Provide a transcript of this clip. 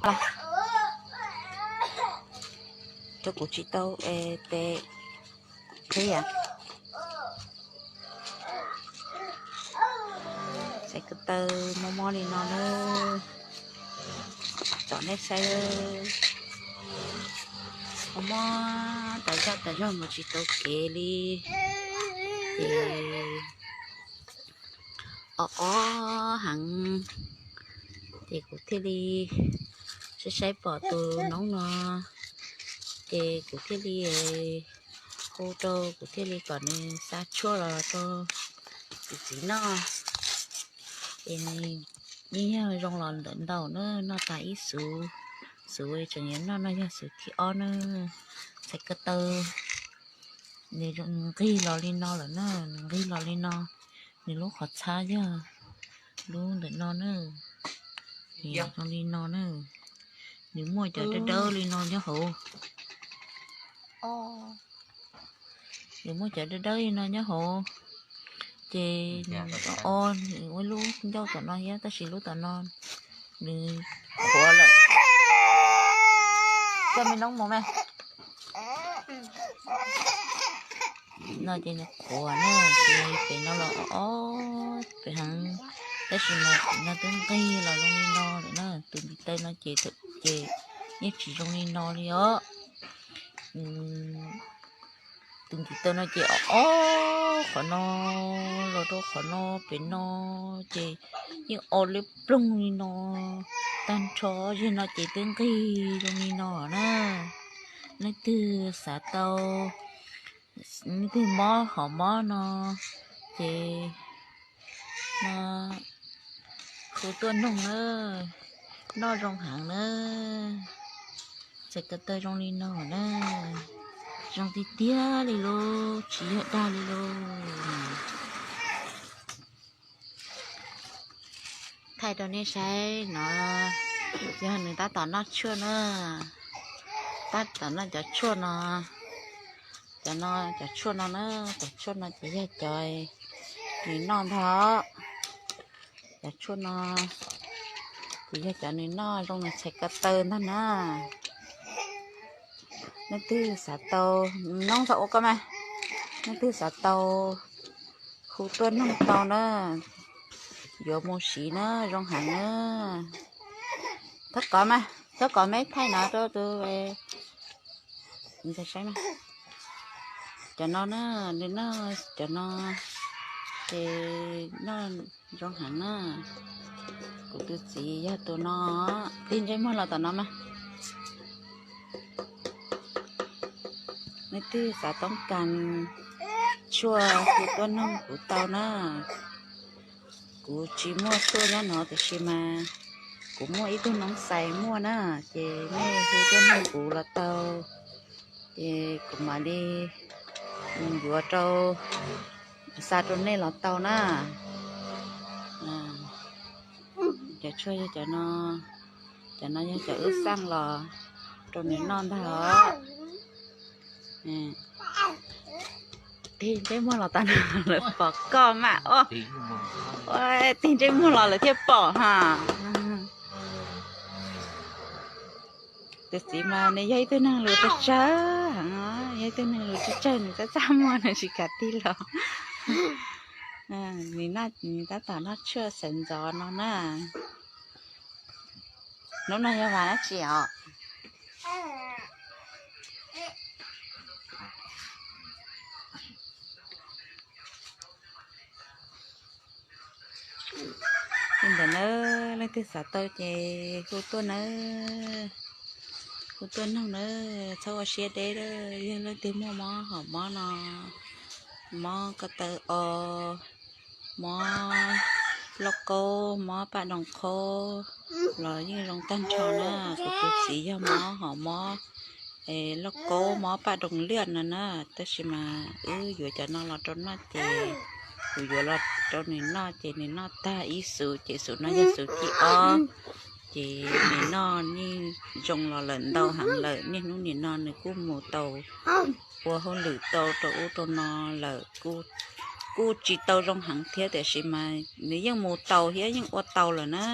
Rau kuv tsis tau es tes qhia. Txhais ko taw mob mob li no na, tsom nej saib. Mob mob tas zaj tas zog mus tsis tau kev li, ces o o heev, ces kuv thiaj li saib saib pom tus noob no, ces kuv thiaj li hu rau, kuv thiaj li kom nws xa tshuaj los rau kuv txiv noj. Ces nws yeej yog zoo los ntawm ntau na, noj tas ib xuv, xuv tseem yuav noj no yog xuv thib ob na. Txhais ko taw nws nqig los li no lawm na, nws nqig los li no, nws lub qhov txhab yog lub ntawm no na, nws zoo li no na, nws muaj cov dawb dawb li no nyob hauv. Nws muaj cov dawb dawb li no nyob hauv, ces nws o, nws ua lub ncauj tom no thiab, tab sis lub tom no nws qhuav lawm. Coj me noob mus me. No ces nws qhuav na, ces pem no los o pem heev, tab sis mas no twb nqig los zoo li no lawm na. Tus ntiv taw no ces, ces yeej tsis zoo li no li os. Tus ntiv taw no ces o o qhov no los rau qhov no, pem no ces yeej o liab ploog li no tag nrho. Zeg no ces twb nqig zoo li no na. Leej twg xav tau, leej twg mob hom mob no ces no hu tuaj noog na, noj zoo heev na. Txhais ko taw zoo li no na, zoo tiag tiag li lauj, tsis yog dag li lauj. Thaij rau nej saib no, yog nws tab tom noj tshuaj na, tab tom noj cov tshuaj no. Cov no, cov tshuaj no na, cov tshuaj no ces yog cov nws noj ntag. Cov tshuaj no ces yog cov nws noj, zoo nws txhais ko taw ntag na. Leej twg xav tau, noob txhob ua koj mas, leej twg xav tau hu tuaj noog tau na, yuav mus siv na, zoo heev na. Thab kov mas, thab kov me thaij no rau tus, saib mas. Cov no na, nws noj cov no ces noj zoo heev na. Kuv tus txiv yog tus no, tig ntsej muag los tom no mas. Leej twg xav toob kas tshuaj hu tuaj noog kuv tau na. Kuv tsis muaj tshuaj nyob no tiam sis mas kuv muaj ib tug noob xais muaj na, ces nej hu tuaj noog kuv los tau, ces kuv mam li yuav rau, xa rau nej los tau na. Cov tshuaj yog cov no, cov no yog cov wb xaj los rau nws noj ntag os. Tig ntsej muag los tau no lawv pom koj mas os. Tig ntsej muag los lawv thiaj pom ha. Tus txiv mas nws yog ib tug neeg lus tsawg tsawg heev, yog ib tug neeg lus tsawg tsawg, nws txaj txaj muag nws tsis kam tig los. Nws tab tom noj tshuaj xeev ntxov no na. Hnub no yog vas dab tsi os? Li ntawd na, leej twg xav tau ces hu tuaj nawb, hu tuaj noog nawb, txhob ua siab deb. Yog leej twg muaj mob hom mob no, mob ko taw o, mob lauj kaub, mob paj doos qhob los yeej zoo tag nrho na. Kuv tus txiv yog mob hom mob lauj kaub, mob paj doos liaj no na, tab sis mas wb yuav cov no los rau noj ces kuv yuav los rau nws noj ces nws noj tag ib xuv ces xuv no yog xuv thib ob. Ces nws noj yeej zoo los lawm ntau heev lawm, niaj hnub nim no nws kuj mus tau ua hauj lwm tau rau ub rau no lawm, kuj tsis tau zoo heev thiab tiam sis mas nws yeej mus tau thiab yeej ua tau lawm na.